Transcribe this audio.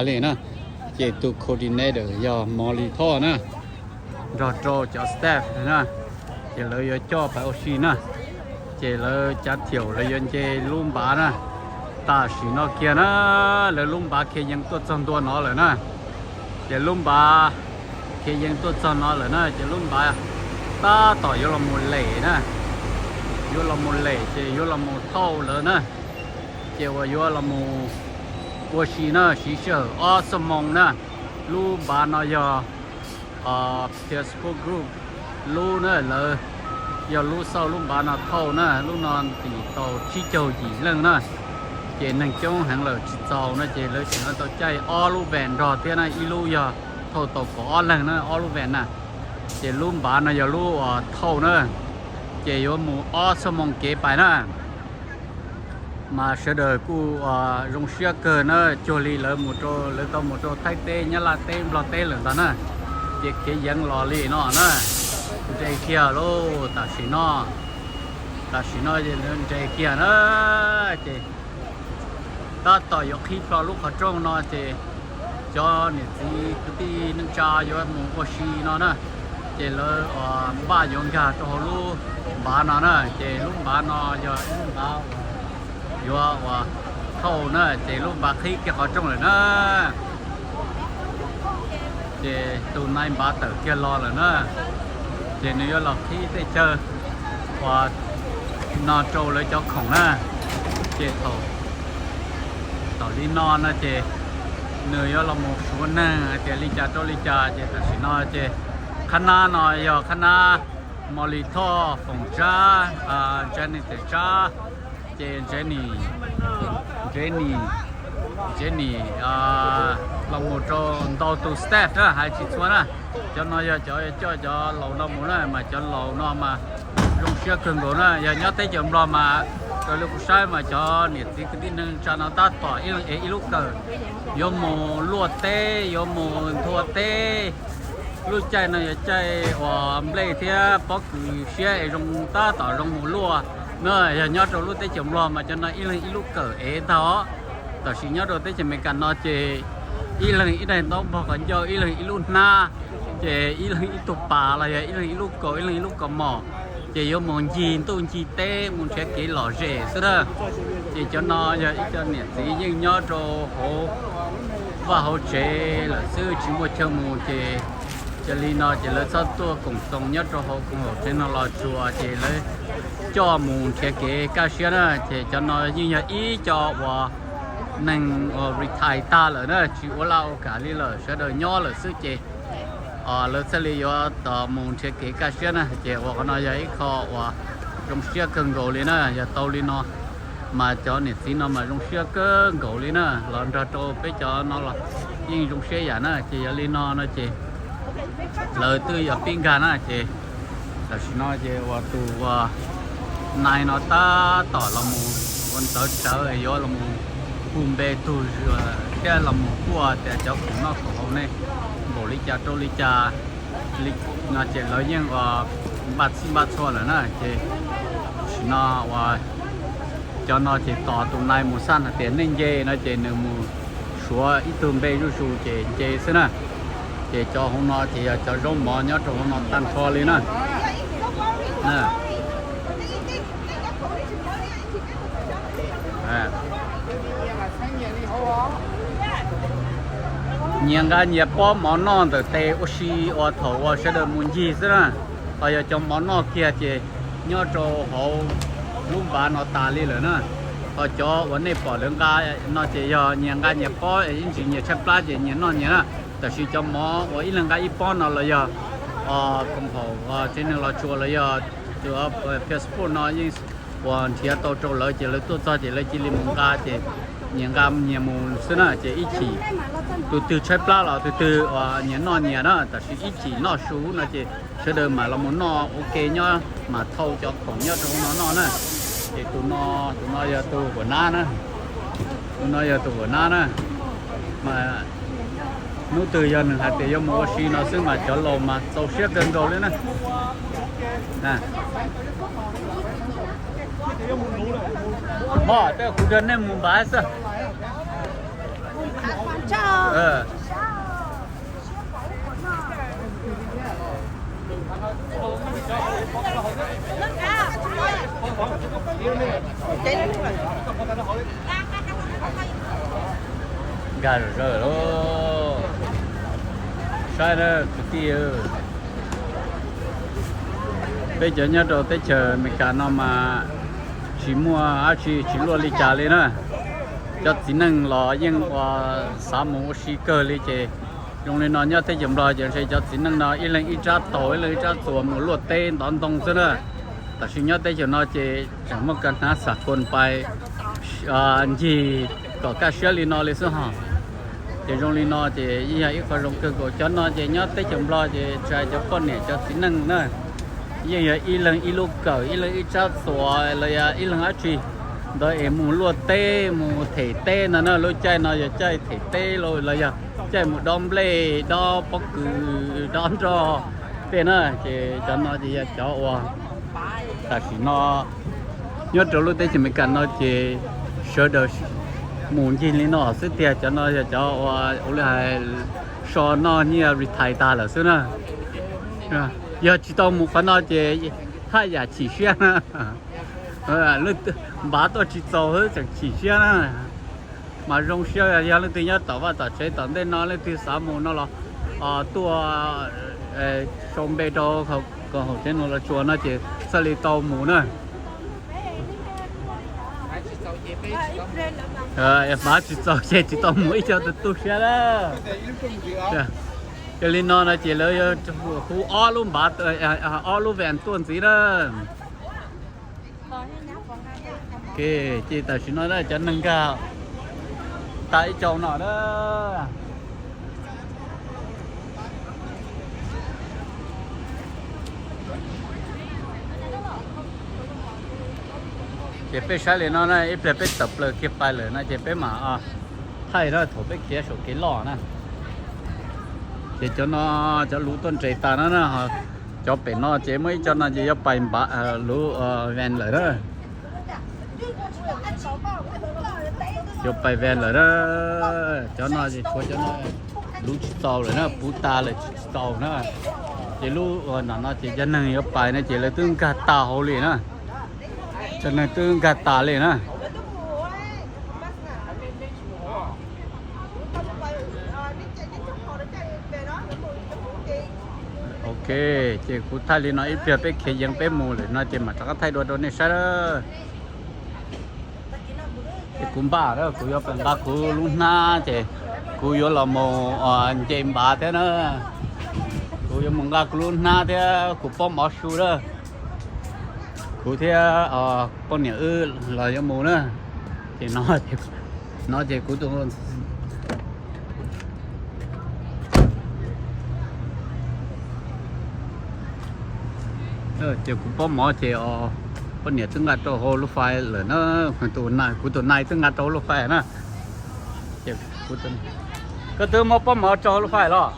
li na. Ces tus coordinator yog Molly Thoj na, nrog rau cov staff na, ces lawv yuav coj pais ua si na. Ces lawv cav thiaum lawv yuav nce lub npav na. Tam sim no kiag na, lawv lub npav khiav yees tuaj txog ntua no lawm na. Ces lub npav khiav yees tuaj txog no lawm na, ces lub npav tab tom yuav los mus lem na. Yuav los mus lem ces yuav los mus thauj lawv na. Ces uas yuav los mus ua si na, siv sij hawm ob xuab moos na. Lub npav no yog Peaceful Group lub na, lawv yog lub xauj lub npav no thauj na. Lub no ntim tau tsib caug yim leej na, ces neeg coob heev lawm tsis txaus no ces lawv tseem tau caij ob lub van nrog thiab na, ib lub yog thauj tau kaum ob leeg na, ob lub van na. Ces lub npav no yog lub uas thauj na, ces yuav mus ob xuab moos kev pais na. Mas sawv daws kuj zoo siab kawg na, cuag li lawv mus rau, lawv tau mus rau Thaib teb, Nyab Laj teb, Nplog teb lawm ntag na. Ces khiav yees los li no na, nres kiag lauj. Tam sim no, tam sim no nres kiag na, ces tab tom yuav qhib plho lub qhov rooj no ces cov niam txiv kwv tij neej tsa yuav mus ua si no na, ces lawv npaj yuav nkag rau hauv lub npav no na. Ces lub npav no yog lub npav yuav uas thauj na, ces lub npav qhib kiag qhov rooj lawm na. Ces tus nai npav tawm kiag los lawm na, ces nws yuav los qhib tej chaw uas no rau lawv cov khoom na. Ces thaum, thaum li no no ces nws yuav los mus suav neeg hais tias li cas rau li cas. Ces tam sim no ces qhab nab no yog qhab nab Molly Thoj, Foom Tsab, Jenny Tes Tsab, ces Jenny, Jenny, Jenny los mus rau ntau tus staff na, hais tsis txhua na. Cov no yog cov coj cov laus no mus na, mas cov laus no mas zoo siab kawg nkaus na. Yog nyob teb chaws Nplog mas raws li kuv saib mas cov niam txiv kwv tij neej tsa no tab tom ib leeg ev ib lub kawm yuav mus luaj teb, yuav mus nthua teb. Lub caij no yog caij uas nplej thiab pob kws siab es zoo, tab tom zoo mus luaj na. Yog nyob rau lub teb chaws Nplog mas cov no ib leeg ib lub kawm ev ntag os. Tam sim nyob rau teb chaws Amelikas no ces ib leeg ib daig ntaub npog qhov ncauj, ib leeg ib lub hnab, ces ib leeg ib tug pas los yog ib leeg ib lub kaus, ib leeg ib lub kaus mom, ces yuav mus ncig ntuj ncig teb mus nrhiav kev lom zem xwb na. Ces cov no yog ib co niam txiv yeej nyob rau hauv vaj hauv tsev lawm xwb, tsis muaj chaw mus, ces cia li no ces lawv txhob tuaj koom txoos nyob rau hauv koom haum tsev no los tsuas, ces lawv coj mus nrhiav kev kaj siab na. Ces cov no yeej yog ib co uas neeg uas retire tag lawm na, tsis ua laj ua kam li lawm, sawv daws nyob lawm xwb ces lawv thiaj li yuav mus nrhiav kev kaj siab na. Ces uas qhov no yog ib qho uas zoo siab kawg nkaus li na, yog tau li no mas cov niam txiv no mas zoo siab kawg nkaus li na, los nrog rau peb cov no los yeej zoo siab yam na. Ces yog li no no ces lawv twb yuav pib nkag na. Ces tam sim no ces uas tus uas nai no tab tom los mus ua ntxawv tsawv yuav los mus hu npe tug thiab los mus kuaj tias cov khoom noj khoom haus ne npaum li cas rau li cas li no, ces lawv yeej uas npaj txhij npaj txhua lawm na. Ces tam sim no uas cov no ces tos tus nai mus xaj hais tias nej nce no ces nws mus suav ib tug npe zuj zus ces nce xwb na. Ces cov hauv no ces yog cov zaub mov nyob rau hauv no tag nrho li na. Nyias nqa nyias pob mov noj ntawm tes ua si uas thaum uas sawv daws mus ncig xwb na. Ho yog cov mov noj kiag ces nyob rau hauv lub npav no tas li lawm na. Ho cov uas nej pom lawv nqa no ces yog nyias nqa nyias pob, ib ntsis nyias tshaib plab ces nyias noj nyias na. Tab sis cov mov uas ib leeg nqa ib pob no los yog koom haum tsev neeg Los Tsuas los yog tus passport no yeej uas nrhiav tau rau lawv ces lawv tuaj txog ces lawv cia li mus nqa ces nyias nqa nyias mus xwb na. Ces ib chim tus twg tshaib plab los tus twg uas nyias noj nyias na. Tab sis ib chim noj su no ces sawv daws mam los mus noj ua ke nyob mas thau cov khoom nyob rau hauv no noj na. Ces tus no, tus no yog tus huam nab na. Tus no yog tus huam nab na. Mas hnub twg yog nws hais tias yuav mus ua si no xwb mas cov laus mas txaus siab kawg nkaus li na. Mog, tej kuv nrog nej mus npav xwb. Nkag zom zaws lauj. Saib na kwv tij, peb cov nyob rau teb chaws Amelikas no mas tsis muaj dab tsi tsis luaj li cas li na. Cov txiv neej los yeej ua xav mus ua si kawg li ces zoo li no nyob teb chaws Nplog ces ntshe cov txiv neej no ib leeg ib rab taus ib leeg ib rab txuas mus luaj teb ntov ntoo xwb na. Tam sim nyob teb chaws no ces tseem muaj kab hnab xa kos pais ncig kom kaj siab li no li xwb hos. Ces zoo li no ces yeej yog ib qho zoo kawg nkaus. Cov no ces nyob teb chaws Nplog ces tsis hais cov poj niam cov txiv neej na, yeej yog ib leeg ib lub kawm ib leeg ib tsab txuas los yog ib leeg dab tsi ntawd es mus luaj teb mus them teb ntag na. Lub caij no yog caij them teb los yog caij mus dob nplej dob pob kws dob nroj tej na. Ces cov no ces yog cov uas tam sim no nyob rau lub teb chaws Amelikas no ces sawv daws mus ncig li no xwb tiag. Cov no yog cov uas ua li hais so noj nyiaj retire tag lawm xwb na. Yog tsis tau mus qhov no ces haj yam chim siab na. Leej twg npav tuaj tsis txaus xwb tseem chim siab na. Mas zoo siab yog leej twg nyob tom vaj tom tsev tom ntej no leej twg xav mus no los tuaj sau npe rau koom haum tsev neeg Los Tsuas no ces thiaj li tau mus na. Npav tsis txaus ces tsis tau mus ib co tus tu siab lawm. Yog li no no ces lawv yuav hu ob lub npav, ob lub van tuaj ntxiv na. Ces tam sim no cov neeg nkag tag ib co no na. Ces peb saib li no na, ib pliag peb tawm plaws kiag pais lawm no ces peb mam thaij na thaum peb khiav saum kev loj na. Ces cov no cov luv tuaj nres tas no na, cov pem no ces muaj ib co no ces yuav pais npav luv van lawm na. Yuav pais van lawm na. Cov no ces tshuav cov no luv tsis txaus lawm na, puv tas lawm tsis txaus na. Ces lub no no ces cov neeg yuav pais no ces lawv twb nkag tas hauv li na. Cov neeg twb nkag tas li na. Ok, ces kuv thaij li no ib pliag peb khiav yees peb mus lawm no ces mam rov qab thaij dua rau nej saib. Ces kuv npaj na, kuv yuav pais nqa kuv lub hnab ces kuv yuav los mus nce npav thiab na. Kuv yuav mus nqa kuv lub hnab thiab kuv pob mov su na. Kuv thiab poj niam wb los yuav mus na. Ces no, no ces kuv tus Ces kuv pob mov ces poj niam twb nqa rau hauv lub fais lawm na. Kuv tus nais twb nqa rau hauv lub fais na. Koj twb muab pob mov rau hauv lub fais los?